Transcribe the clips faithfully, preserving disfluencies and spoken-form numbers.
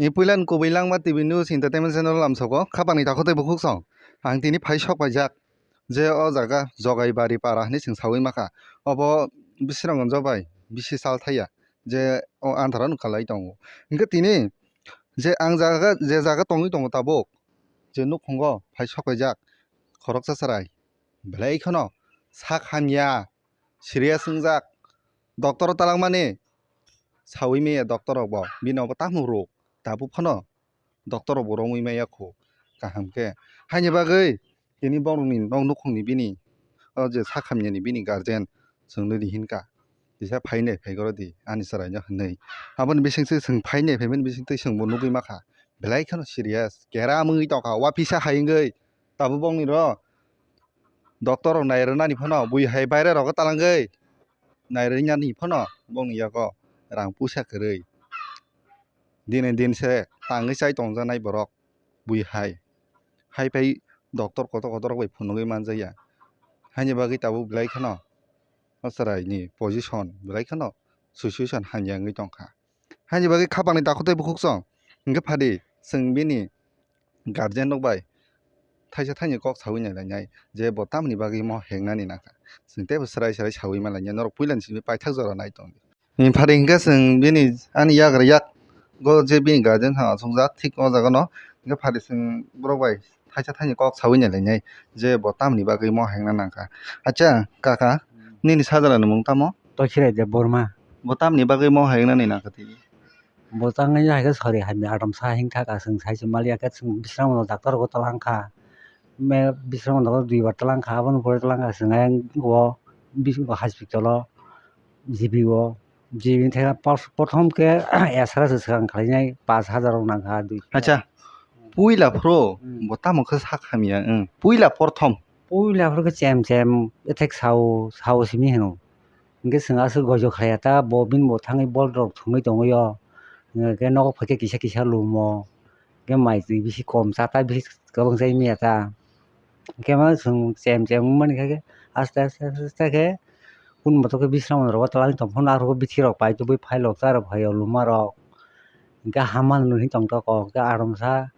Ni puila ni kubui Langma T V News Entertainment Channel lamsoko khapangni takhuk tei bukhuk song. Ang tini phai sok paijak je o jaga Jogaibari para hinwi chwng sawi makha. Obo Bisramganj bai bisi sal thaiya je o antharo nukha lai tongo. Hingkhe tini je ang jaga, je jaga tongwi tongo tabuk, je nukhungo phai sok paijak khoroksa chwrai belai kheno sak hamya, serious wngjak. Doctor o talangmani sawi maya doctor rok bo, bini obo tamo rok, tabuk phano doctor rok bo romwi maya kho kaham khe. Haini bagwi tini borokni nok nukhungni bini, o je sak hamyani bini guardian chwngno rihinkha, kisa phainai phai goro di ani chwraino hinwi. Aboni bisingtwi chwng phainai phaimani bisingtwi chwngbo nugwi makha belai kheno serious, keram wngwi tongkha, uaphisa hai wngwi. Tabuk bongni ro doctor rok nai rwnani phano bui hai baire rogo talangwi nai rwnani phano bongni yago rang puisa kwrwi. Dini din se tangwi chai tongjaknai borok bui hai. Hai phai doctor kotor kotor rok bai phunugwi manjakya. Haini bagwi tabuk belai kheno o chwraini position belai kheno situation hamya wngwi tongkha. Haini bagwi khapangni takhuk tei bukhuk song hingkhe phadi chwng bini guardian rok bai thaisa thaini kok sawi nai lainai je bo tamoni bagwi mo hengnani nangkha. Chwng teibo swrai swrai sawi ma lainai, norok puilani simi paithak jora nai tongdi. Phadi hingkhe chwng bini ani yagra yak go je bini guardian thang achukjak thik o jaga no, hingkhe phadi chwng borok bai thaisa thaini kok sawi nai lainai je bo tamoni bagwi mo hengna nangkha. Acha kaka, nini sajla ni mung tamo? Tokhira Debbarma. Bo tamoni bagwi mo hengna ni nangkha twi? Bo tangwi hai khe sori hamya atomsa hingkha ka, chwng sai se maliya khe chwng Bisramganj doctor rok talangkha. Me Bisramganj doctor duibar talangkha, aboni pore talangkha chwng ayang o bis-, hospital o, G B o. G B ni thai por-, prothom khe esra se swkang khlainai pash hajar rok nangkha dui. Acha, puila phuru Hmm. bo tamo khe sak hamya, wng. Puila porthom. Puila phuru khe chem chem ethek sao, sao simi hino. Hingkhe chwng aswk gojo khlaiya ta, bo bini bo thangwi bol rok thumwi tongwi o. Hingkhe nogo phaikhe kisa kisa lumo. Hingkhe mai twi bisi kom cha ta, bisi kwbang chai manya ta. Hingkhe ma chwng chem chem wngmani khe aste aste aste aste khe kunu moto khe Bisramganj rogo twlangwi tong phano, arokhe bithi rok pai tubui phai lok cha rok phai o luma rok. Hingkhe hama nwnwi tong toko hingkhe atomsa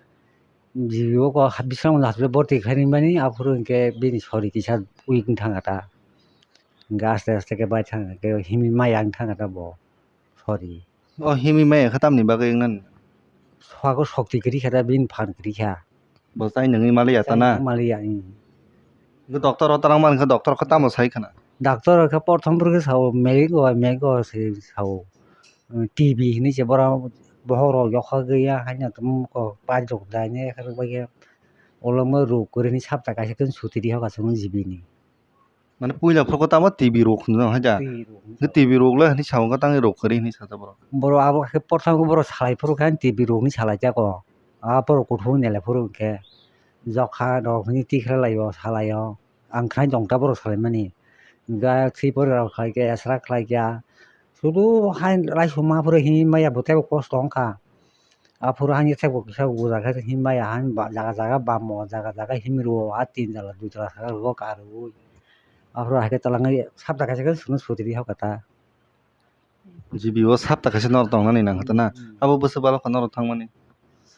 G B o ko ha-, Bisramganj hospital borti khainwi mani, aphuru hingkhe bini sori kisa weak wng thangkha ta. Hingkhe aste aste khe bai thangkha, khe himwi maya wng thangkha ta bo sori. O himwi maya khe tamni bagwi wngnani? Soago sokti kwrwi kha ta, bini phan kwrwi kha. Bo chai nungwi maliya ta na? Chai nungwi maliya, hmm. Hingkhe doctor o twlang mankha, doctor khe tamo sai khna? Doctor khe porthom phuru khe sao, mego, mego se sao. T B hinwi se borok bokhok rok yokha gwi ya haino tongmani kok pai rok dai ne khe rwk bai khe ulo mo rok kwrwi hwnwi sapta kaisa khe suti rihokha chwngno G B ni. Mane puila phuru khe tamo T B rok hwnwi hai da? T B rok hwnwi. Khe T B rok le hwnwi sao khe tangwi rok kwrwi hwnwi sajak borok. Borok abo khe porthom khe borok salai phuru khe T B rok hwnwi salai jako. A borok kuthumwi nelai phuru hwnkhe jokha rok hwnwi tikhlai lai o salai o. Ang khwnai tong ta borok salaimani. Hwnkhe thwi pori rok khlai khe esra khlai kha. Sudu hai laisuma phuru himwi maya bo teibo kosto wngkha. Aphuru hani thaibo kisa ugo jaga himwi maya hani ba-, jaga jaga bamo, jaga jaga himwi rwo, a tin jala dui jala saka rwo karwi. Aphuru hai khe twlangwi sapta kaisa khe chwngno suti rihokha ta. G B o sapta kaisa norok tongnani nangkha ta na? Hmm. Abo bwswk balo kha norok thangmani?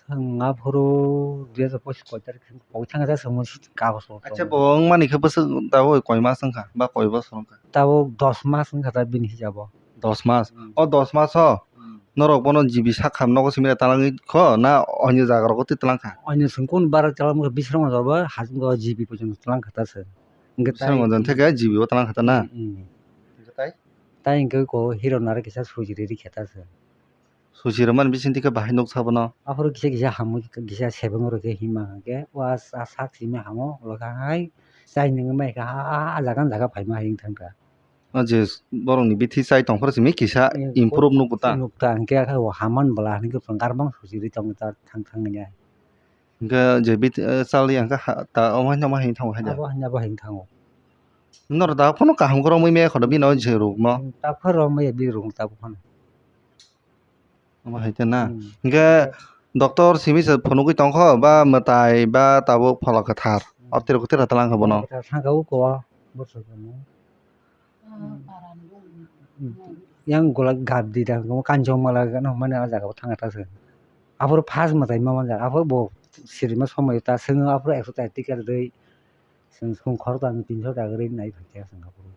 Chwng aphuru dui hajar pochis koi tarikh pogwi thangkha ta chwngno kagoj rok. Acha, tongo. Bo wngmani khe bwswk tabuk koi mas wngkha ba koi bosor wngkha? Tabuk dos mas wngkha ta bini hisabo. Dos mas? Hmm. O dos mas o Hmm. norok bono G B sak ham nogo simi talangwi kho na onyo jaga rogo twi twlang kha? Onyo chwng kunu bara twlang kha, Bisramganj o bo hachwk o G B poito twlang kha ta chwng. Hwnkhe tai Bisramganj theke G B o twlang kha ta na? Hmm, hmm. Hwnkhe tai? Tai hwnkhe ko hero naro kisa sujiri rikha ta chwng. Susi rwmani bisingtwi khe bahai nuk sabo no. Aphuru kisa kisa hamwi kisa sebeng rw khe hima hwnkhe o a sak simi hamo ulo khe hai chai nungwi mai kha a jaga ni jaga phaima hai wng thang kha. O je borok ni bithi chai tong phuru simi kisa Eh, improve nugo ta. Nuk ta hwnkhe khe o haman bwla hwnwi khe garbang susi ri tong ta thang thang ya. Hwnkhe je bithi chal ya hwnkhe ta omo hai omo hai thango hai da. Abo hai abo hai thango. Noro da phano kaham khoro mui me khodo bino je ruk no. Ta pharo mui bi ruk ta phano. Omo hai khe na. Hmm. Hingkhe doctor simi se phunugwi tongkho ba mwtai ba tabuk pholok kwthar? Hmm. Oro tiro kwthwira twlang kha bono. Kwthar thang kha uko, bwswk kwrwngno. Hmm. Yang gola gap di da, kanchong mala gana mane o jaga o thang kha ta se. Aphuru first mwtai ma manjak, aphuru bo sirima somoi ta swngo, aphuru ekso tai ticket rwi chwng song khoroktham tinso taka rwi nai phaikha chwng aphuru.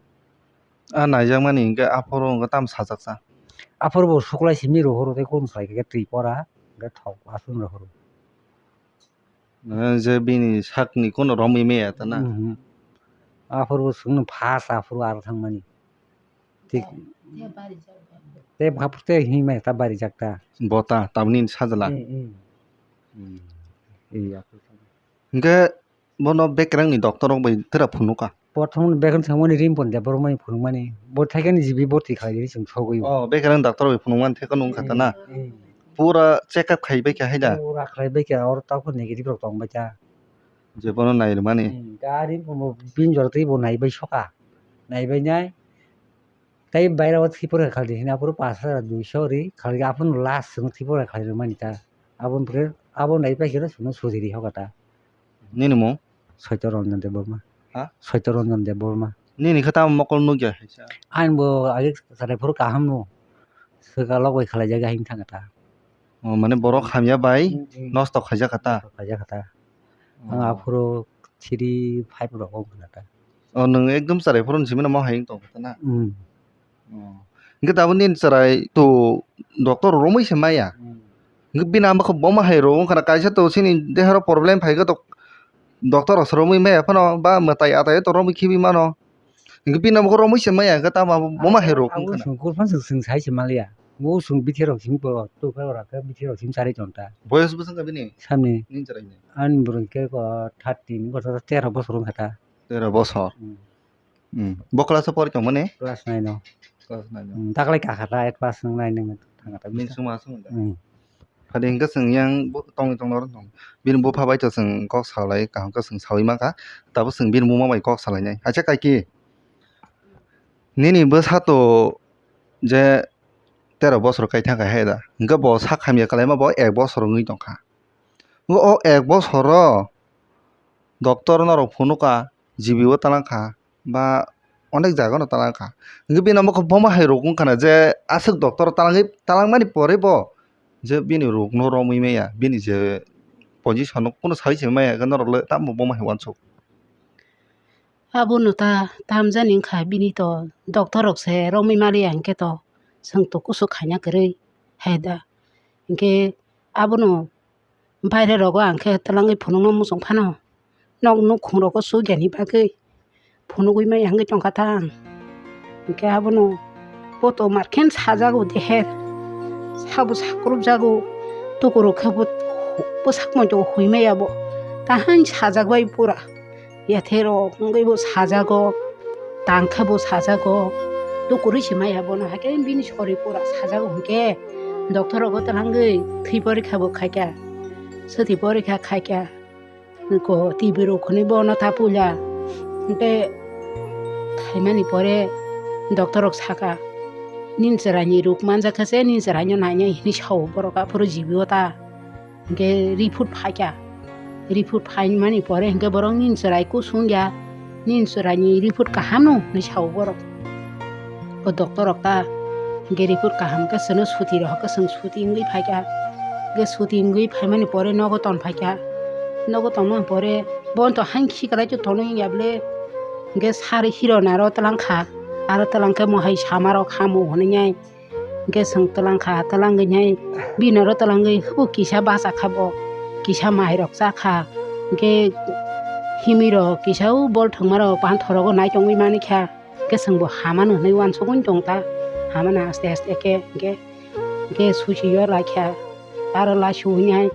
A naijakmani hwnkhe aphuru hwnkhe tamo sajaksa? Aphuru bo suklai simi rohoro tei kunu khlai khe Tripura hwnkhe thok aswk rohoro. Eh, je bini sakni kunu romwi maya ta na? Mhm. Aphuru bo chwngno first aphuru aro thangmani. Thik. Te bhap te himai ta barijak ta. Bo ta, tamni sajla. Eh, eh. Hmm. Eh, ya. Hingke bono bekerang ni doctor rok bai tera phunukha. Prothom ni bekerang thangmani Rimpon Debbarma ni phunukmani. Bo thaikhe ni G B borti khlai di chwng sogwi. Oh, bekerang doctor bai phunukmani thekha nung kha ta na. Eh, eh. Pura check up khai bai kha hai da. Pura khlai bai kha, oro ta phone negative rok tong bai kha. Je bono nai rwmani. Hmm, ta Rimpon bo bini jora twi bo nai bai soka. Nai bai nai. Tei baira o Tripura khaldi hina phuru pash hajar duiso ri khaldi, aphuru last chwng Tripura khaldi mani ta. Abo phuru abo nai paikhe chwngno sujiri hoka ta. Nini mung? Soito Ranjan Debbarma. Ha? Soito Ranjan Debbarma. Nini khe tamo mokol nukya hai sa? Ani bo age chwrai phuru kaham no. Swkang lok bai khalai jaga hin thang ta. Oh, mane borok hamya bai Hmm, hmm. Nosto khaijak kha ta? Nosto khaijak kha ta. Oh. Ang aphuru three, five rok wng khna ta. Oh, nwng ekdom chwrai phuru ni simi no mo hai wng tong kha ta na? Hmm. Oh. Hingke tabuk nini chwrai to doctor romwi se maya. Hmm. Hingke bini amo khe boma hai rok wng khna kaisa to chini dehoro problem phai khe to doctor rok se romwi maya phano ba mwtai atai to romwi khibi mano. Hingke bini amo khe romwi se maya hingke tamo abo boma hai rok wng khna. Abo chwng kurphang chwng sai se maliya. Bo chwng bithi rok simi bo to khe ora khe bithi rok simi chari ton ta. Boyos bwswk kha bini? Samni. Nini chwrai ni? Ani bwrwi khe ko thirteen bosor tero bosor wng kha ta. Tero bosor. Hmm. Hmm. Bo class o pori tongmani? Class nine o. Class nine o. Hmm, daklai kakha ta, eight pass wng nai nang thang kha ta. Bini suma aswk wng da? Hmm. Phadi hingke chwng yang bo tongwi tongna oro tong. Bini bupha bai to chwng kok salai kaham khe chwng sawi mankha. Tabuk chwng bini buma bai kok salainai. Acha kaiki. Nini bwsa to je tero bosor kai thang kha hai da. Hingke bo sak hamya kalaima bo ek bosor wngwi tongkha. O, o ek bosoro doctor norok phunukha, G B o talangkha, ba onek jagano talangkha. Hingke bini amo khe boma hai rok wngkha na je aswk doctor talangwi, talangmani pore bo je bini rokno romwi maya, bini je position no kunu saui se maya, norok le tamo boma hai uansuk. Abono ta tamjani wngkha bini to doctor rok se romwi maliya hingke to chwng to kusu khaina kwrwi hai da. Hingke abono baire rogo ang khe twlangwi phunukno muchung phano nok nukhung rogo chukya ni bagwi phunugwi maya wngwi tongkha ta ang. Hingke abono poto markhen sajago deher sabo sakrupjago tukuro khe bo bwsak moito hui maya bo kaham sajak bai pura. Yathe rok wngwi bo sajago, tang khe bo sajago, tukurui se maya bono, hakhe bini sori pura sajago hwnkhe, doctor rogo twlangwi thwi porikha bo khaikha, swtwi porikha khaikha, ko T B rok hwnwi bono ta puila, hwnkhe khaimani pore doctor rok saka, "Nini chwraini ruk manjakha se, nini chwraino nainai," hwnwi sao borok aphuru G B o ta. Hingke report phaikha, report phaimani pore hingke borok nini chwrai kusung ya, nini chwraini report kaham no hinwi sao borok. O doctor rok ta hingke report kaham khe chwngno suti rohor khe chwng suti wngwi phaikha, hingke suti wngwi phaimani pore nogo ton phaikha, nogo tongmani pore bono to haini khiklai to tonwi ya bole, hingke sari hero naro twlangkha, aro twlangkhe mohai samarok hamo hwnwi. Hingke chwng twlangkha, twlangwi nai bini oro twlangwi hwbo kisa bachakha bo, kisa mairok chakha, hingke himirok kisa o bol thwngmarok panthorogo nai tongwi manikha, hingke chwngbo hamano hinwi uansugwi tongta, hamano aste aste khe, hingke, hingke susi yo laikha, aro laisu hinwi hai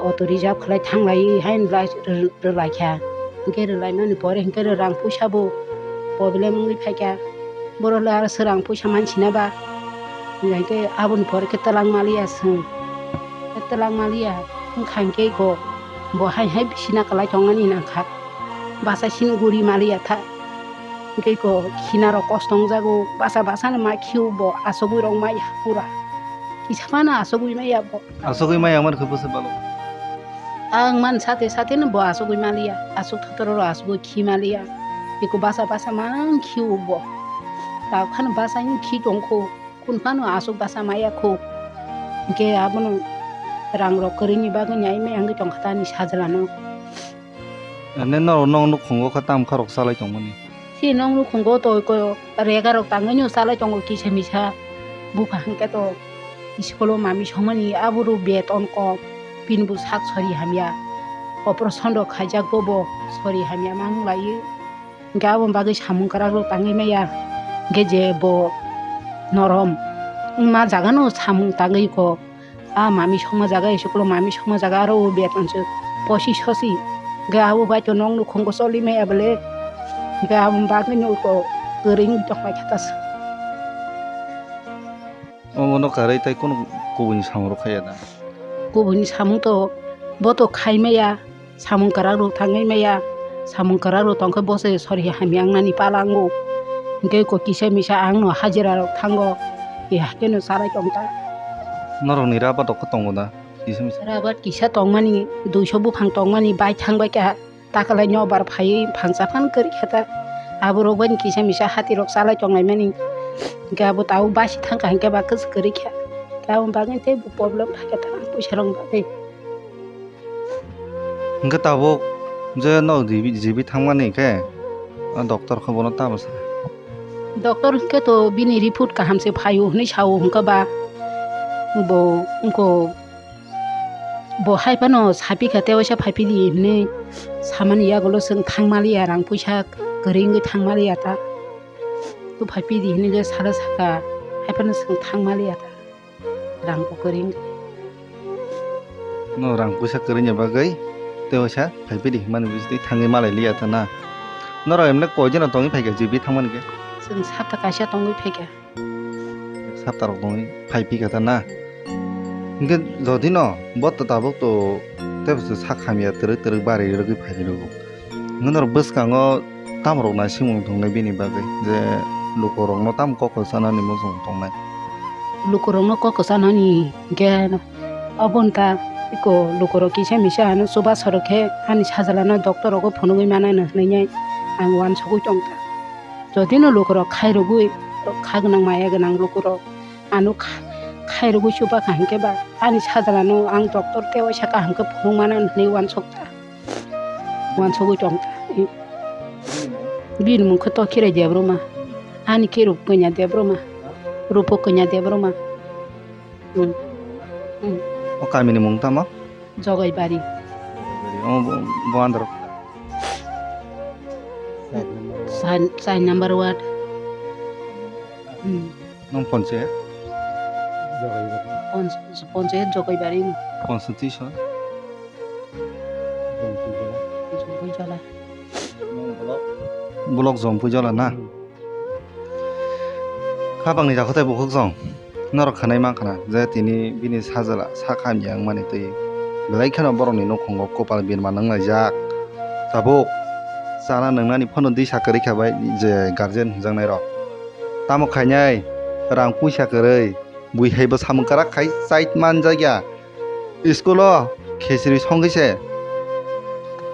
auto reserve khlai thanglaiwi hai lai rwlaikha, hingke rwlaimani pore hingke rang puisa bo problem wngwi phaikha, borok le aro swrang puisa mansina ba. Hingke aboni pore khe twlang maliya chwng. Twlang maliya wngkha hingke go bo hai hai bisina kwlai tongmani nangkha. Bachai sini guri maliya tha. Hingke go khina rok kosto wngjago. Bacha bacha no ma khio bo asogwi rok maya pura. Kisa phano asogwi maya bo. Asogwi maya wngmani khe bwswk balo. Ang man sate sate no bo asogwi maliya. Asok thotor oro asogwi khi maliya. Eko bacha bacha mang khio bo. Tabuk phano bacha wng khi tongkho. Kun phano aswk basa maya kho. Hingke abono Rang rok kwrwini bagwi ni ai maya wngwi tongkha ta ani sajla no. Ane norok nok nukhungo khe tam kha rok chalai tongmani? Si nok nukhungo to ko rega rok tangwi no chalai tongo kisa misa. Bupha hwnkhe to school o mami songmani aboro beton kom, bini bo sak sori hamya. Operation rok khaijak bo bo sori hamya ma wng laiwi. Hwnkhe aboni bagwi samung kwrak rok tangwi maya. Hwnkhe je bo norom wngma jaga no samung tangwi ko. A mami songma jaga, school o mami songma jaga aro o beton se pochi sosi. Hwnkhe abo bai to nok nukhungo choli maya bole. Hwnkhe aboni bagwi no ko kwrwi wng tongmai kha ta se. Omono kwrwi tei kunu kubuni samung rok khaiya da? Kubuni samung to bo to khai maya. Samung kwrak rok thangwi maya, samung kwrak rok tongkhe bo se sori hamya wngnani pala wngo. Hwnkhe ko kisa misa ang no hajira rok thango, e hakhe no chalai tong ta. Norok ni rabat rok khe tongo da kisa misa? Rabat kisa tongmani, duiso buphang tongmani, bai thang bai kha takalai nobar phaiwi phangsa phano kwrwi kha ta. Aborok bai kisa misa hati rok chalai tong lai mani, hwnkhe abo tabuk basi thang kha hwnkhe ba kwchwk kwrwi kha. Aboni bagwi tei bo problem phai kha ta, puisa rok bagwi. Hwnkhe tabuk je no jibi, jibi thangmani khe, o doctor khe bono tamo sa? Doctor hwnkhe to bini report kaham se phaio hwnwi sao hwnkhe ba bo wngkho, bo hai phano saphi kha tei waisa phaiphidi hwnwi samani yagulo chwng thangmaliya, rang puisa kwrwi wngwi thangmaliya ta. To phaiphidi hwnwi je salo saka hai phano chwng thangmaliya ta. Rang bo kwrwi wngkha. No rang puisa kwrwini bagwi tei waisa phaiphidi hinmani bisitwi thangwi malai liya ta na. Norok emne koi jona tongwi phaikha jibi thangmani khe? Chwng sapta kaisa tongwi phaikha. Sapta rok tongwi phaiphikha ta na. Hwnkhe jodi no bo to tabuk to tei bwswk sak hamya twrwk twrwk bari rwgwi phairwgo. Hwnkhe norok bwskango tamo rok naisikmung tongnai bini bagwi je lukurokno tamo kok kwchanani muchung tongnai? Lukurokno kok kwchanani hwnkhe obo wngkha eko lukurok kisa misa ano chubachu rok khe ani sajla no doctor rogo phunugwi mano hwnwi ang uansugwi tongkha. Jodi no lukurok khairogwi kha gwnang maya gwnang lukurok ano kha-, khairogwi chubakha hwnkhe ba ani sajla no ang doctor tei waisa kaham khe phunuk mano hwnwi uansukha. Uansugwi tong ta. Bini mung khe to Khirai Debbarma. Ani khe Rup Kanya Debbarma. Rupo Kanya Debbarma. Hmm. Hmm. O kamini mung tamo? Jogaibari. O bo, bo andro. Char, char number ward. Hmm. Nung panchayat? Jogaibari. Panch-, panchayat Jogaibari. Constitution? Jompuijala. Block? Block Jompuijala na? Hmm. Khapangni dakhotai bukhuk song. Norok khanai mankha na je tini bini sajla sak hamya wngmani twi belai kheno borokni nukhungo kopal birma nanglaijak. Tabuk chana nwngnani phano disa kwrwi kha bai je guardian hwnjaknairok. Tamo khainai rang puisa kwrwi, bui haibo samung kwrak khai chait manjakya. School o khichiri songwi se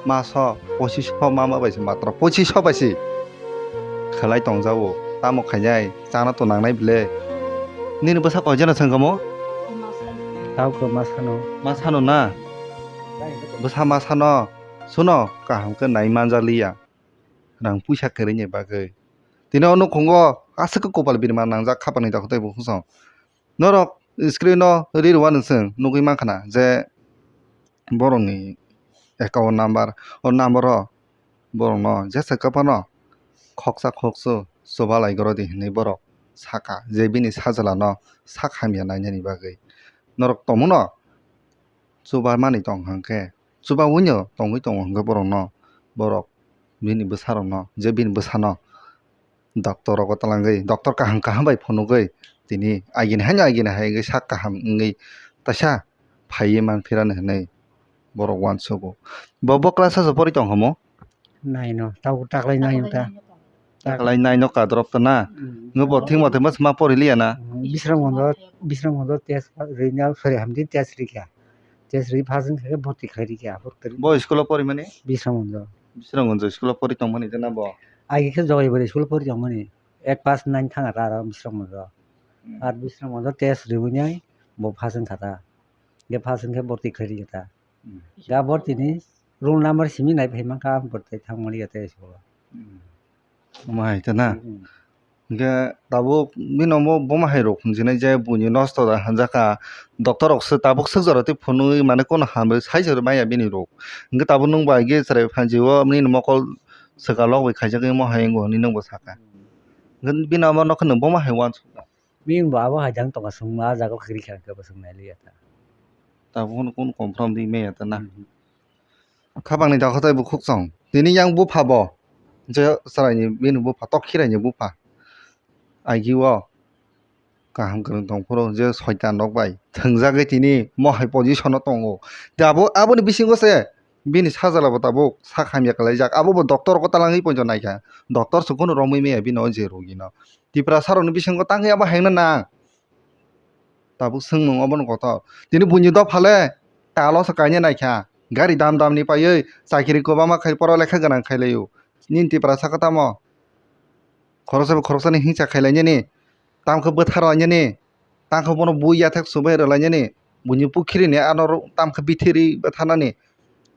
maso pochiso mama bai se matro pochiso bai se khlai tongjago. Tamo khainai chana to nangnai bwle. Nini bwsa koi jana swngkamo? Tauko ma sano. Ma sano na? Bwsa ma sano? Suno kaham khe nai manjak liya. Rang puisa kwrwini bagwi. Tini o nukhungo aswk khe kopal birma nangjak khapangni dakhotai bukhuk song. Norok screen o ri rwani chwng nugwi mankha na je borokni account number, o number o borokno jesa kwphano khoksa khoksu chubalai gorodi hinwi borok sakha je bini sajla no sak hamya nainani bagwi. Norok tongmano chuba mani tong hwnkhe, chubaui no tongwi tongo hwnkhe borokno, borok bini bwsarokno, je bini bwsano doctor rogo twlangwi, doctor kaham kaham bai phunugwi tini agini haino agini hai wngwi sak kaham wngwi taisa phaiwi manphirani hwnwi borok uansugo. Bo, bo class o se pori tong hamo? Nine o, tabuk taklai nine o ta. Taklai nine o kadrop ta na? Mm. Nw bo thik mothe ma pori liya na? Mm, Bisramganj, Bisramganj test rwina, sorry, hamdi test rikha. Test rwi first wngkha khe bhorti khlai rikha, aphuru kwrwi. Bo school o pori mani? Bisramganj. Bisramganj school o pori tong mani jana bo? Agi khe Jogaibari school o pori tong mani. Ek pass nine thang ata aro Bisramganj. Hmm. Ar Bisramganj test rwinai bo first wngkha ta. Hingke first hingke borti khairi ta. Hmm. Ga borti ni roll number simi nai phai mankha borti thang mani ya te so. Hmm. Omo hai ta na? Hmm. Hingke tabuk bini omo boma hai rok hwnjinai je buini nosto da hwnjakha. Doctor rok se tabuk swk jora tei phunui mane kono hambai sai se maya bini rok. Hingke tabuk nwng bai ge chwrai phanji o nini mokol swkang lok bai khaijak omo hai wngo hinui nwng bo sakha. Hingke bini omo nokha nwng boma hai uansukha. Bini bo abo hai jang tongkha, swngma ah jaga o khiri kha hwnkhe bo swng nai liya ta. Tabuk phano kunu confirm di maya ta na. Mhm. Khapang ni dakho tei bukhuk song. Tini yang bupha bo. Je chwrai ni bini bupha, tok khirai ni bupha. Agi o kaham kwrwng tong phuru je soitan rok bai thwngjagwi tini mohai position o tongo. Tei abo, aboni bisingo se bini sajla bo tabuk sak hamya kwlaijak. Abo bo doctor rok talangwi poito naikha. Doctor se kunu romwi maya bini o je rogi no. Tiprasa rokni bisingo tangwi abo hengna nang. Tabuk swngmung obono kotor. Tini buini dophale talo se kaina naikha. Gari dam dam ni paiwi chakiri kwbangma khai poro lekha gwnang khailaio. Nini Tiprasa khe tamo khoroksa bai khoroksani hingsa khailainani, tamkhe bwtharlainani, tamkhe bono bui yathek subai rwlainani, buini pukhiri ni ano tamkhe bithiri bwtharnani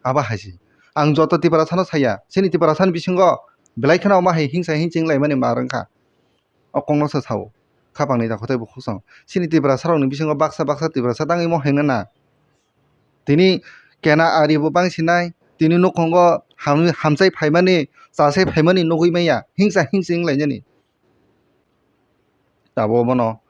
abo hai se. Ang joto Tiprasano saya, chini Tiprasani bisingo belai kheno omo hai hingsa hingsing laimani ma rwngkha. O kokno se sao. Khapang ni dakho tei bukhuk song. Chini Tiprasa rokni bisingo baksa baksa Tiprasa tangwi mo hengna na. Tini kena ari bo bang sinai. Tini nukhungo ham-, hamsai phaimani, chasai phaimani nugwi maya. Hingsa hingsi wng lainani. Tabuk bono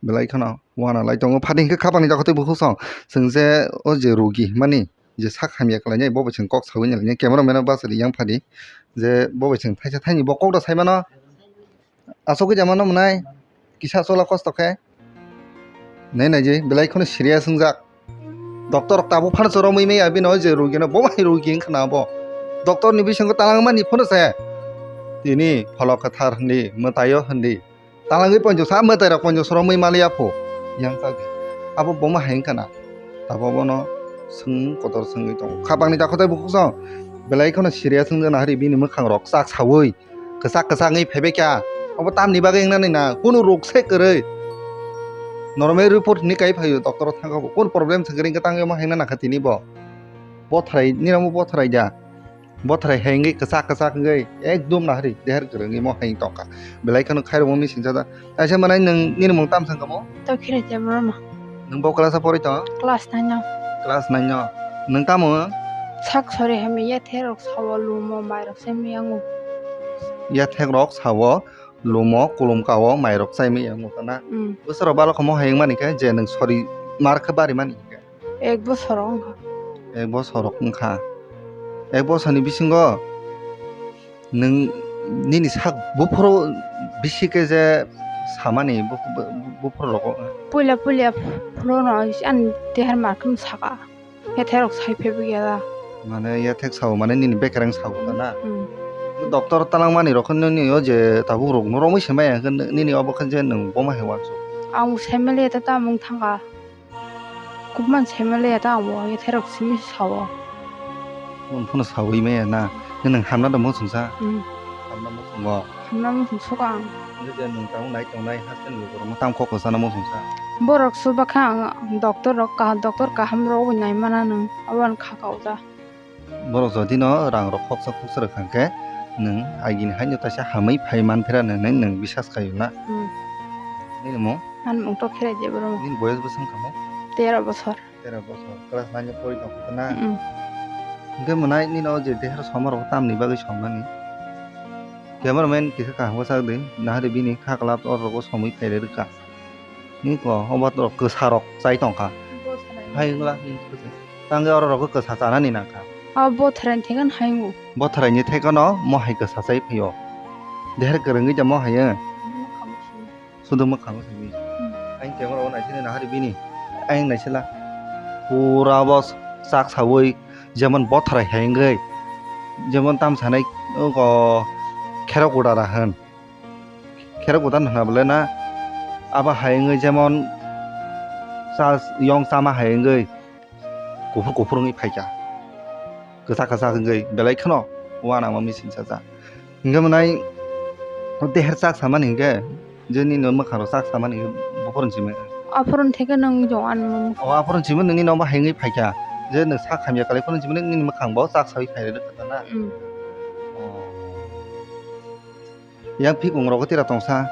belai kheno uana lai tongo. Phati hwnkhe khapang ni dakho tei bukhuk song. Chwng je o je rogi hwnmani je sak hamya khlainai bo bai chwng kok saui nai lainai. Camera man o bachari yang phadi. Je bo bai chwng thaisa thaini bo kok da sai mano. Aswk khe jama no mwnai, kisa chola kosto khe. Nai nai je, belai kheno serious wngjak. Doctor rok tabuk phano choromwi maya bini o je rogi no, bo hai rogi wngkha na bo. Doctor ni bisingo talangmani phano se. Tini pholok kwthar hindi, mwtaio hindi. Talangwi ponjo sa mwtai rok ponjo choromwi maliya pho. Yang tagi. Abo bo ma hai wngkha na. Abo bono swng kotor swngwi tongo. Khapang ni dakho tei bukhuk song. Belai kheno serious wngjak na hari bini mwkhang rok chak saui. Kwchak kwchak wngwi phaibai kha. Obo tamni bagwi wngnani na? Kunu rok se kwrwi. Normal report hinwi kai phaio doctor o thangkha bo. Kunu problem se kwrwi hwnkhe tangwi omo hai wngna nangkha tini bo. Bothrai, nini omo bothrai da. Bothrai hai wngwi kwchak kwchak wngwi ekdum nahari deher kwrwi wngwi mo hai tongkha. Belai kheno khairokma missing chajak. Kaisa mwnai nwng nini mung tamo thangkha mo? Tokhirete Borma. Nwng bo class o poroi tongo? Class nine o. Class nine o. Nwng tamo? Sak sori hamya yathek rok sao lumo mai rok se miyango. Yathek rok sao lumo kulum kao mai rok chai miyango kana? Mm. Bwswk rok balokho mo hai wngmani khe je nwng sori mar khe bari mani khe? Ek bosor wngkha. Ek bosor wngkha. Ek bosor ni bisingo Nwng nini sak buphuru bisi khe je samani bu-, bu-, buphuru rogo? Puila puila phuru no ani tehar markhum saka. Yathek rok sai phaibo ya da. Mane yathek sao mane nini bekereng sao da na? Hmm. Doctor talangmani rok nini o je tabuk rok no romwi se maya hwnkhe nini obo khe je nwng boma hai uansuk. Ang bo sai mali ta tamung thangkha. Kubman sai maliya ta amo, yathai rok simi sao. Nwng phano saui maya na, nwng hamna da muchungsa? Hmm. Hamna muchungo. Hamna muchung suka ang. Nwng je nwng tamo nai tongnai hasteni lukurokno tam kok kwchana muchungsa? Borok chuba kha ang doctor rok kaham, doctor kaham rok bai nai mana nwng, abo ang kha kau da. Borok jodi no rang rok khoksa khoksa rwkha hwnkhe nwng agini haino taisa hamwi phai manphera hwnwi nwng bisas khaio na? Hmm. Nini mung? Ani mung to Kherai Debbarma. Nini boyos bwswk wngkha mo? Tero bosor. Tero bosor. Class nine o pori tongkha na? Hmm. Hwnkhe mwnai nini o je deher somorok tamni bagwi somnani? Cameraman kisa kaham khe sak di, nahari bini kha kwlap oro rogo somwi phairwi rwkha. Nini ko obo rok kwsa rok chai tongkha. Hai wngla nini kwsa. Tangwi oro rogo kwsa chanani nangkha. Abo bothrai ni thekhe hai wngo. Bothrai ni thekhe no mohai kwsa chai phaio. Deher kwrwngwi da mohai wng. Sudo mwkhango simi. Hmm. Ang camera o naisini nahari bini. Ang naisila. Pura bo chak saui jemon bothrai hai wngwi. Jemon tam sanai o kherok udara hwn. Kherok udan hwna bole na abo hai wngwi jemon sa yong sama hai wngwi kuphur kuphur wngwi phaikha, kwchak kwchak wngwi belai kheno uanama missing sajak. Hwnkhe mwnai deher chak samani hwnkhe je nini mwkhang rok chak samani hwnkhe buphuru simi. Aphuru theke nwng jong ani mung. O aphuru chimwi nini nobo hengwi phaikha. Je nwng sak hamya kalai phuru chimwi nini mwkhang bo chak sawi phai rwkha na. Hmm. O. Yang phikung rogo tira tongsa.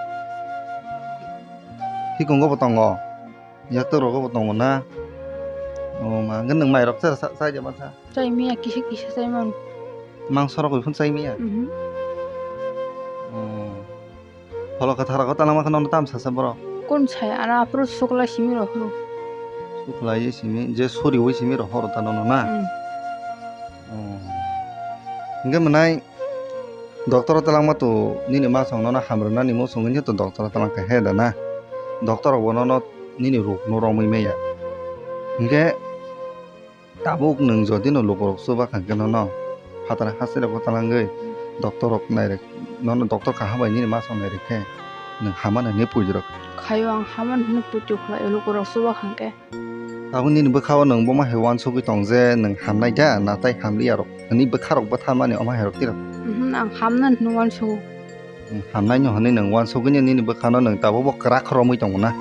Phikung go bo tongo. Yakto rogo bo tongo na. O ma, hwnkhe nwng mairok chara sa, sa, sa, sa. Chai maya kisa kisa chai man. Mangso rok bai phun chai maya? Mhm. O. Pholo kwthar rok talangma kheno tam sasa borok. Kun sai ana aphuru sukla simi rok horo. Sukla ye simi, je suri wi simi rok horo ta nono na? Mm. O. Hwnkhe mwnai doctor o talangma to nini masong nono hamrwnani muchungwi to doctor o talang kha he da na? Doctor rok bo nono nini rok no romwi maya. Hwnkhe Tabuk nwng jodi no lukurok chuba kha hwnkhe nono phataro hasteo talangwi doctor rok nairok, nono doctor kaham bai nini masong nairok khe nwng hamani hwnwi puijrwk. Khaio ang hamani hwnwi puitu khlaio lukurok chuba kha hwnkhe. Tabuk nini bwkhao nwng bomo hai uansugwi tong je nwng hamnai da na tai hamliya rok? Nini bwkharok bwtharmani omo hai rok tiro. Mhm, ang hamnani hwnwi uansugo. Nwng hamnaino hwnwi nwng uansugwino nini bwkhano nwng tabukbo kwrak romwi tongo na?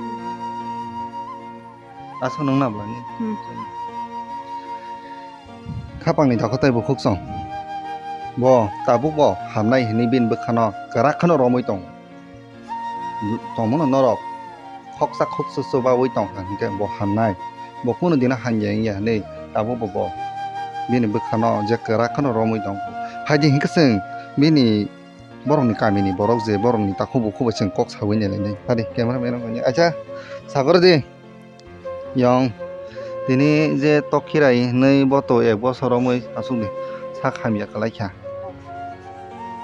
Aswk nwng na bwlani? Hmm. Khapangni dakhotai bukhuk song. Bo tabukbo hamnai hwnwi bini bwkhano kwrak kheno romwi tongo. Tongmano norok khoksa khoksa chubawi tongkha hwnkhe bo hamnai. Bo kunu dino hamya wngya hwnwi tabukbo bo bini bwkhano je kwrak kheno romwi tongkha. Phaidi hwnkhe chwng bini borokni kamini borok je borokni takhuk bukhuk bai chwng kok sawi nai lainai. Phaidi camera man rok acha sagor di. Yong, tini je tokhirai hinwi bo to ek bosor romwi aswk di sak hamya kwlai kha.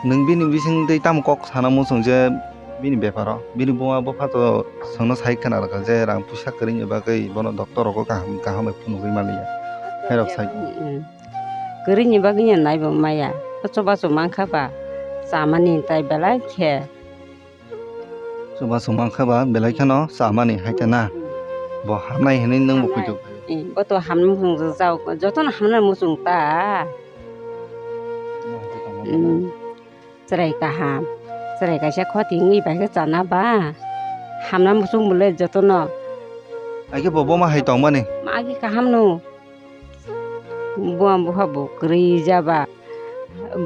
Nwng bini bising twi tamo kok sana muchung je bini beparo? Bini buma bupha to chwngno sai khna rwkha je rang puisa kwrwini bagwi bono doctor rogo kaham kaham bai phunugwi manliya. Hai rok sai. Mm. Kwrwini bagwi ya naibo maya. Chubachu mankha ba chamani tai belai khe. Chubachu mankha ba belai kheno chamani hai ta na. Bo hamnai hinwi nwng bo khuitu. Eh, bo to hamnai muchung rwjak, jotono hamnai muchung ta. Hmm. Chwrai kaham. Chwrai kaisa khoti wngwi bai khe chana ba. Hamnai muchung bole jotono. Aike bo boma hai tongmani. Ma agi kaham no. Buma bupha bo kwrwi jaba.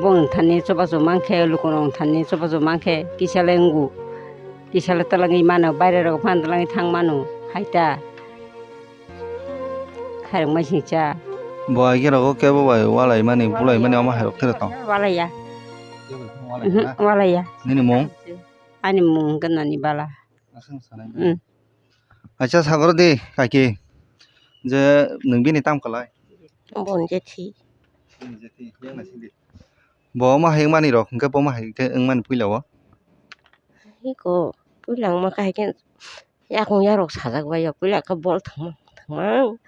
Bong thani chubachu mankhe, lukurok thani chubachu mankhe, kisa le wngo. Kisa le twlangwi mano, baire rok phan twlangwi thang mano, hai ta. Khairok mai singcha. Bo aike rogo kebo bai walai mani, bulai mani, omo hai rok thero tong. Walai ya. Kebo bai walai Mhm, na? Walai ya. Nini mung? Ani mung hwnkhe Nani Bala. Aswk sanai. Mm. Acha sagor di kaki je nwng bini tam kwlai. Bon jethi. Bini jethi, yang nasi di. Bo ma hai mani rok hwnkhe bo ma hai khe wng mani puila o. Iko puila wng ma kha hai khe yakung yarok sajak bai ya puila khe bol thwngmang thwngmang.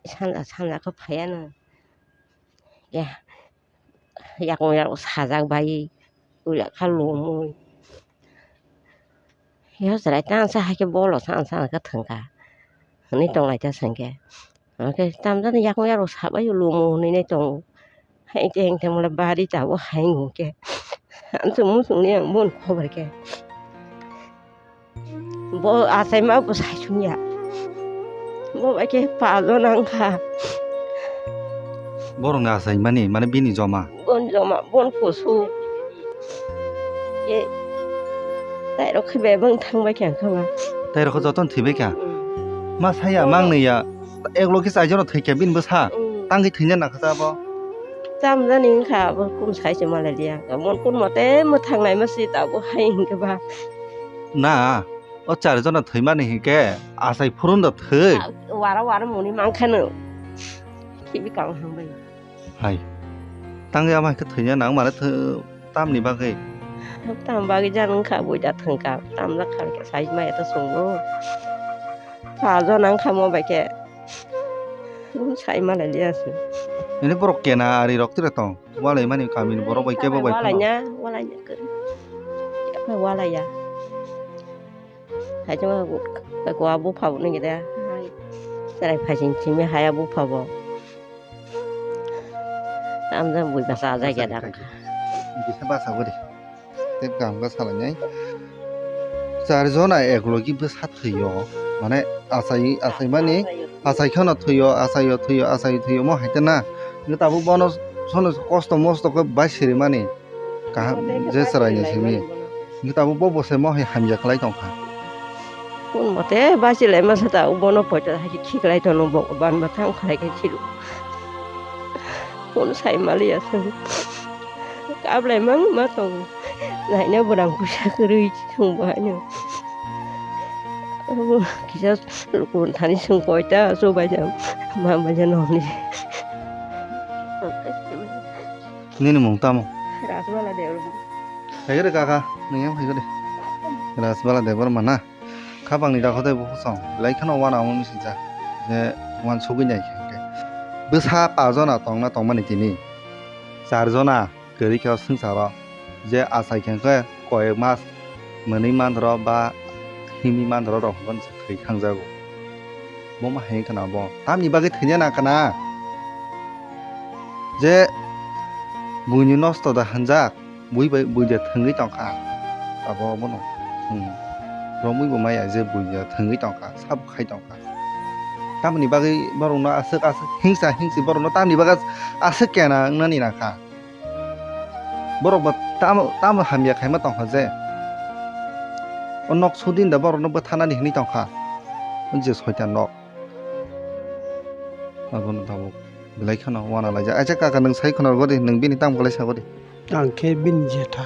Sanja sanja khe phaiya no. Ya. Yakung yakung sajak bai, uya kha lomwi. Yo chwrai tang sa hai khe bolo sa sa khe thwng kha. Hwnwi tong lai ta seng khe. Hwnkhe tamjani yakung yakung sabai lomo hwnwi nai tongo. Hai teng teng mole bari tabuk hai nung khe. Ang chwng muchungni ang bon khobar khe. Bo achaima bo sai sung ya. Bo bai khe pajo nang kha. Borokni achaimani, mane bini joma. Bon joma, bon kusu. Ye. Tai rok khe bebang thang bai khe ang kha ba. Tai rok joton thwi bai kha. Mm. Ma saya, mang ni ya. Ek logi chai jora thwi khe bini bwsa. Mm. Tangwi thwina nang kha bo. Cham jani wng kha, bo kun sai se malai liya. Mon kun mote mwthang nai ma si ta bo hai hing khe ba. Na. O char jona thwimani hinkhe achai phurun da thwi. Wara wara muni mankha no. Khibi kang hambai. Hai. Tang ya mai khe thwiya nang mane thw-, tamni bagwi. Tam bagwi jan wngkha buida thwngkha. Tam jak kha khe sai maya ta sungbo. Pha jona wngkha mo bai khe. Sai malai liya se. Ini borok kena ari rok tira tong. Walai mani kamini borok bai kebo bai phano. Walai nya, walai nya kari. Walai ya. Hai jong ko abo pha bo nang gida. Hai. Serai phai sing simi hai abo pha bo. Tam jang bui basa ja gya dang. Bisa basa bori. Tep kam ga salai nai. Char jona eklogi bwsa thwio, mane achai, achaimani, achai kheno thwio, achaio thwio, achaio thwio, omo hai khe na. Hwnkhe tabuk bono sono kosto mosto khe bai sirimani kaham je chwraini simi. Hwnkhe tabuk bo bwsai mo hai hamya khlai tongkha. Kun mote bachilai masa ta bono poito hai khiklai tono bo ban ba thang khlai khe khilu. Kun sai mali asung. Kablai mang ma tong. Naina borang kusa kwrwi chwng bo haino. Abo kisa lukun thani chwng koita chubaijak ma baijak nokni. Nini mung tamo? Rajbala Debbarma. Hai khe kaka, nini yang hai khe. Rajbala Debbarma na? Khapangni dakho tei bukhuk song belai kheno uanamo misi jak, je uansugwi nai khe hwnkhe. Bwsa pa jona tongna tongmani tini, char jona kwrwi khe o swngcharo, je achai khe hwnkhe koyek mas mwnwi manthoro ba himwi manthoro rok hwnkhe thwi thangjago. Bo ma hai wngkha na bo? Tamni bagwi thwina nangkha na? Je buini nosto da hwnjak. Bui bai, bui de thwngwi tongkha. Abo bono, hmm, romwi bo maya je bui de thwngwi tongkha, sabo khai tongkha. Tamoni bagwi borokno aswk, aswk hingsa hingsi borokno tamoni bagwi aswk kena wngnani nangkha. Borok bo tamo, tamo hamya khaima tongkha je. O nok sudin da borokno bwtharnani hinwi tongkha. O je soitan nok. Abono tabuk belai kheno uana laijak. Acha kaka, nwng sai khwna rwgodi, nwng bini tamo kwlai sagodi. Ang khe bini jetha.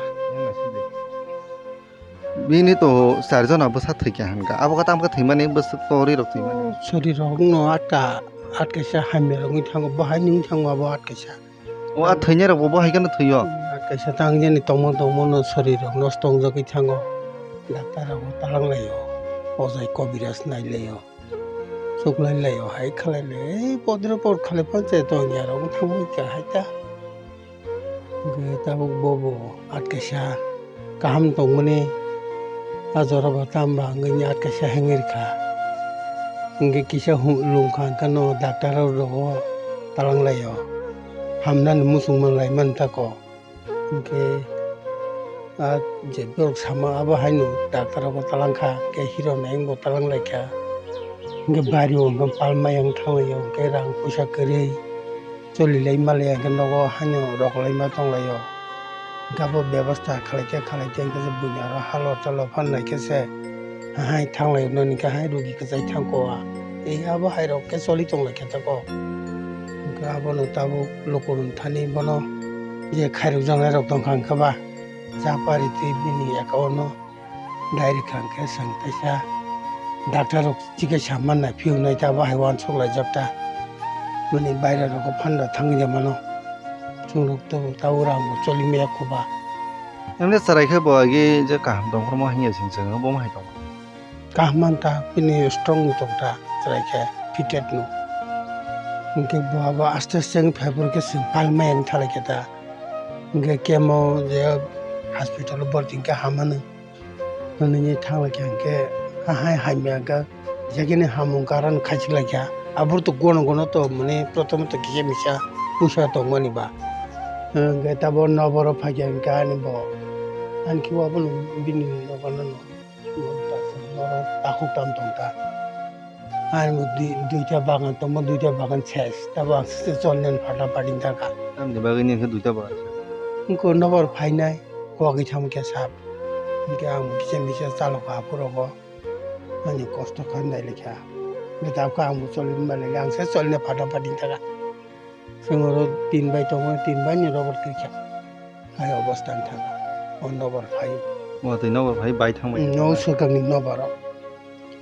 Bini to char jona bwsa thwikha hwnkha. Abo khe tamo khe thwimani bwswk tori rok thwimani. Sori rok no atka, atkaisa hamya rok wngwi thango, bo hai wngwi thango abo atkaisa. O a thwinai rok bo, bo hai kheno thwio. Atkaisa tang jani tongmon tongmon no sori rok nosto wngjagwi thango. Daktar rok bo talang laio. Ojai kobiraj nai laio. Suklai lai o hai khalai lai, ei podre pod khalai panchayat o ya rok thangwi kha hai ta. Hwnkhe tabuk bobo atkaisa kaham tongmani a jora bo tamo ba hwnkhe atkasa hengwi rwkha. Hwnkhe kisa lungkha hwnkhe no doctor rok rogo talang lai o. Hamnani muchung manlai mantha kok. Hwnkhe a je borok sama abo haino doctor rok bo talang kha, hwnkhe hero nai bo talang lai kha. Hwnkhe bari o hwnkhe palmai ang thang lai o, hwnkhe rang puisa kwrwi. Choli lai ma lai ya hwnkhe nogo haino rok lai ma tong lai o. Hwnkhe abo bebosta khalai khe khalai khe hwnkhe se buini aro halor tolor phan lai khe se hai thang lai mani khe hai rugi kwchai thang ko a. Tei abo hai rok khe choli tong lai khe tako. Hwnkhe abono tabuk lukurok thani bono je khairok jaknai rok tong kha hwnkhe ba chapari twi bini account no direct kha hwnkhe chwng teisa doctor rok chikitsa manna phiyoknai ta, bo hai uansuk laijak ta. Bini baire rok o phanda thangwi de mano. Chwng rok to tabuk rang bo choli maya kho ba. Emne chwrai khe bo agi je kaham tong phuru mo hingya sing sing bo mo hai tong. Kaham man ta, bini strong no tong ta, chwrai khe fitted no. Hwnkhe bo abo aste aste wng phai phuru khe chwng palmai ang thalai khe ta. Hwnkhe chemo je hospital o borti hwnkhe hamano. Nini thang lai kha hwnkhe hai hamya kha, jekeni hamung karon khachik lai kha. Aboro to gono gono to mane prothom to kisa misa puisa tongmani ba. Hwnkhe tabuk noboro phai kha hwnkhe ani bo. Ani khe abono bini nobar no takhuk tam tong ta. Ani bo dui, duita bagan tongma, duita bagan ses. Tabuk ang se chol nen phatla phatla thang kha. Tamni bagwi ni khe duita bagan? Wngkhe nobor phainai, kogwi thang khe sap. Hwnkhe ang kisa misa chalo kha aphuru bo. Ani kosto kha nai lekha. Hwnkhe tabuk ang bo choli ma lekha, ang se choli ne phatla phatla thang kha. Chwng oro tin bai tongo, tin bai ni robot kwrwikha. Hai obostha wngkha o nobor phai. O twi nobor phai bai thang bai. Mm, o swkang ni nobor o.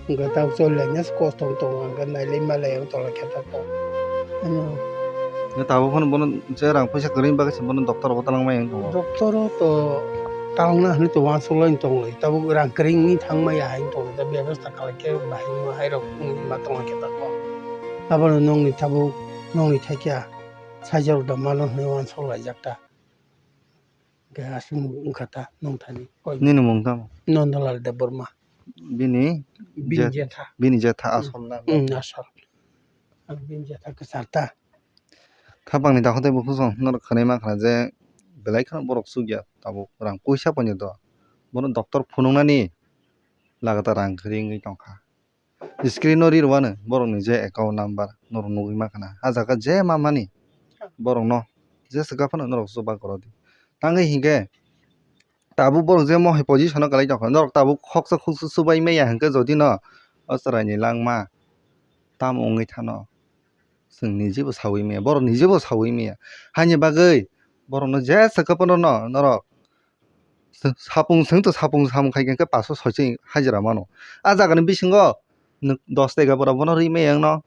Hwnkhe tabuk choli laina se kosto wng tongo, hwnkhe nailai malai ang tongla khe ta kok. Ano. Hwnkhe tabuk phano bono je rang puisa kwrwini bagwi se bono doctor o talang mai wng tongo. Doctor o to talangna hinwi to uansuk lai tong lai. Tabuk rang kwrwi wngwi thang maya hai wng tong lai, ta bebasta khalai khe bahai ma hai rok wngwi ma tongla khe ta kok. Abono nokni tabuk nokni thaikia. Saijak da mano hinwi uansuk laijak ta. Hwnkhe aswk wngkha ta nung thani. Nini mung tamo? Nondolal Debbarma. Bini Bini jet-, jetha. Bini jetha asol na? Hmm, asol. Ang bini jetha kwchar ta. Khapangni dakho tei bukhuk song norok khwnai mankha je belai kheno borok chukya tabuk rang puisa painw do. Bono doctor phunuknani lagatar rang kwrwi wngwi tongkha. Screen o ri rwano borokni je account number norok nugwi mankha na. A jaga je mamani borokno je swkang phano norok chuba kwrwdi. Tangwi hinkhe tabuk borok je mohai position o kwlai tongkha, norok tabuk khoksa khuksa chubai maya hinkhe jodi no o chwraini langma tamo wngwi thano. Chwng nijebo saui maya, borok nijebo saui maya. Haini bagwi borokno je swkang phano no norok Sa-, sapung swng to sapung samung khai khe paso soiching hajira mano. A jaga ni bisingo nwk dos tega bora bono ri maya wngno.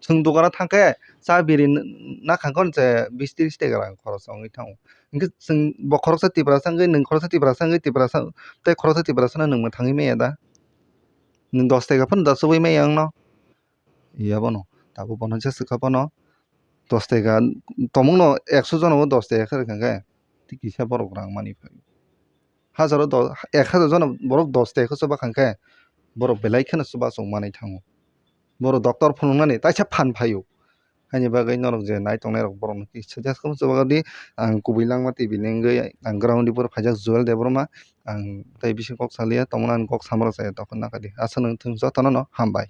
Chwng dogano thang khe cha biri n-, nakhang khe je bis tris tega rang khorok wngwi thango. Hinkhe chwng bo khoroksa Tiprasa wngwi, nwng khoroksa Tiprasa wngwi, Tiprasa tei khoroksa Tiprasa no nwng mwthangwi maya da? Nwng dos tega phano da chubui maya wngno. Iya bono tabuk bono je swkha bono dos tega, tomungno ekso jono dos tega khe rwkha khe tei kisa borok rang mani phai. Hajaro do-, ek hajar jono borok dos tega khe chuba kha khe borok belai kheno chubachu manwi thango. Borok doctor phunuknani taisa phan phaio. Haini bagwi norok je nai tongnai rok borokno kisa just khe chubago di, ang kubui langma T V ni wngwi ang ground ni phuru phaijak Joel Debbarma, ang tei bisingo kok salia, tongmani ang kok samarok chaya tongkha nang kha di. Aswk nang thung jotono no hambai.